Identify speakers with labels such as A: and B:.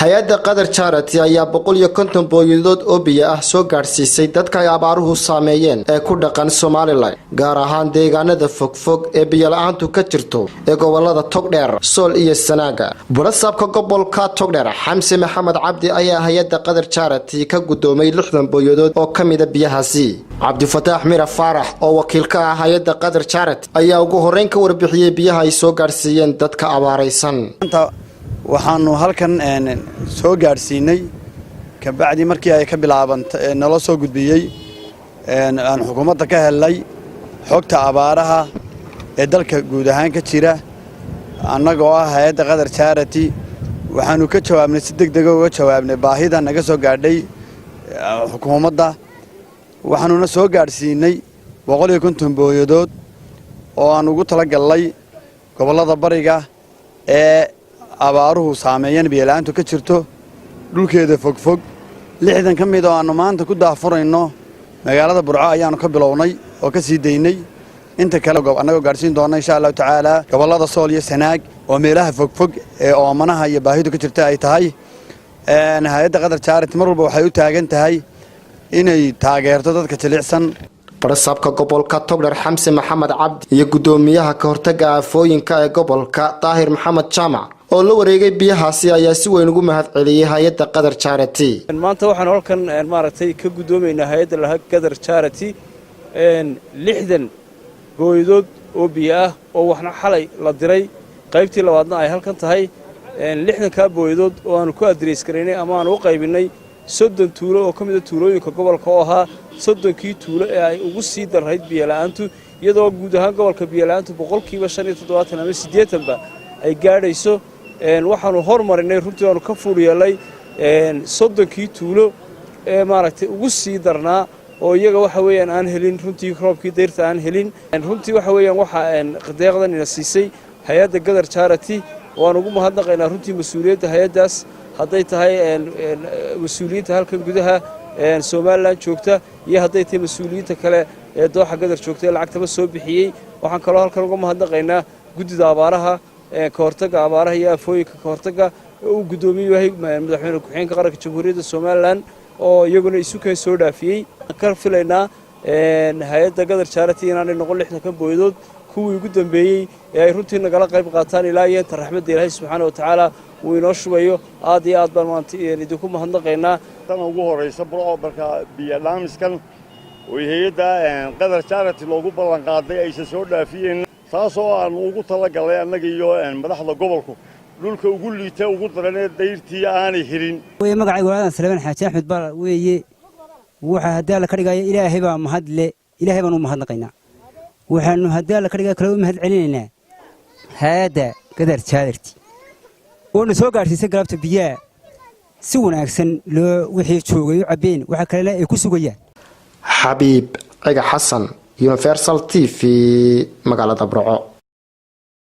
A: Hay-adda Qatar Charity ayaa 150 booyadood oo biyo ah soo gaadhsiisay dadka ay abaaruhu saameeyeen ee ku dhaqan Somaliland, gaar ahaan deegaanada fogfog ee biyola-aantu ka jirto ee gobolada Togdheer, Sool iyo Sanaaga. Barasaabka gobolka Togdheer, Xamse Maxamed Cabdi, ayaa hay-adda Qatar Charity ka gudoomay 60 booyadood oo ka mida biyahaasi. Cabdifataax Mira Faarax oo wakiil ka ah hay-adda Qatar Charity ayaa ugu horreyn ka warbixiyey biyaha ay soo gaadhsiiyeen dadka abaaraysan.
B: Waxaanu halkan soo gaadhsiinay, kabacdi markii ay ka bilaabanta naloo soo gudbiyey, aan xukuumadda ka helnay xogta abaaraha ee dalka guud ahaan ka jira, annagoo ah hay-adda Qatar Charity, waxaanu ka jawaabnay, si deg dega uga jawaabnay baahida naga soo gaadhay xukuumadda. Waxaanuna soo gaadhsiinay 150 booyadood oo aan ugu tala gallay gobollada bariga ee abaaruhu saameeyeen, biyola'aantu ka jirto, dhulkeeda fogfog. 60 ka mid oo aannu maanta ku daahfurayno magaalada Burco ayaannu ka bilownay oo ka sii daynay. Inta kale annagoo gaadhsiin doonna, insha Allahu tacaala, gobollada Sool iyo Sanaag oo meelaha fogfog ee oomanaha iyo baahidu ka jirta ay tahay. Hay-adda Qatar Charity mar walba waxay u taagan tahay inay taageerto dadka jilicsan.
A: Barasaabka gobolka Togdher, Xamse Maxamed Cabdi, iyo guddoomiyaha ka hortaga aafooyinka ee gobolka, Daahir Maxamed Jaamac, oo la wareegay biyahaasi ayaa si weyn ugu mahad celiyey hay-adda Qatar Charity.
C: Maanta waxaanu halkan maaragtay ka guddoomaynaa hay-adda laha Qatar Charity 60 booyadood oo biyo ah, oo waxna xalay la diray, qaybtii labaadna ay halkan tahay. 60-kaa booyadood oo aanu ku address garaynay ama aanu u qaybinnay 30 tuulo oo ka mida tuulooyinka gobolka, oo ahaa 30-kii tuulo ee ay ugu sii darrayd biyola'aantu, iyadoo guud ahaan gobolka biyola'aantu 75% ama 80-ba ay gaadhayso. Waxaanu hormarinay, runtii aanu ka fuul yeelay 30-kii tuulo ee maaragtay ugu sii darnaa, oo iyaga waxa weeyaan aan helin runtii roobkii dayrta aan helin. Runtii waxa weeyaan waxaa deeqdan ina siisay hay-adda Qatar Charity. Waan ugu mahadnaqaynaa runtii mas-uuliyadda hay-addaas, hadday tahay mas-uuliyiinta halkan gudaha Somaliland joogta iyo hadday tahay mas-uuliyiinta kale ee Dooxa Qatar joogta ee lacagtaba soo bixiyey. Waxaan kaloo halkan uga mahadnaqaynaa guddida abaaraha, ka hortagga abaaraha iyo aafooyinka ka hortagga, uu guddoomiye yahay madaxweyne ku-xigeenka qaranka Jamhuuriyadda Somaliland, oo iyaguna isu keen soo dhaafiyey. Ka filaynaa hay-adda Qatar Charity inaanay noqon 60-kan booyadood kuwii ugu dambeeyey ee ay runtii nagala qayb qaataan ilaa iyo inta raxmadda Ilaahay subxaana wa tacaala uu inoo shubayo. Aad iyo aad baan maanta idinku mahadnaqaynaa.
D: Tan ugu horraysa Burco marka biyo dhaamiskan oo hay-adda Qatar Charity loogu ballan qaaday aysan soo dhaafiyeen, taasoo aanu ugu talagalnay annaga iyo madaxda gobolku dhulka ugu liita, ugu daranee dayrtii aanay helin.
E: Magacaygu Aadan Salebaan Xaaji Axmed baa weeye. Waxaa haddaa la ka dhigaya, Ilaahay baa mahadle, Ilaahay baan u mahadnaqaynaa. Waxaanu haddaa la ka dhigaya kale u mahad celinaynaa hay-adda Qatar Charity oona soo gaadhsiisay galabta biyaha si wanaagsan loo wixii joogay u cabbeen, waxa kalena ay ku sugayaan.
A: Xabiib Ciga Xasan, Universal TV, magaalada Burco.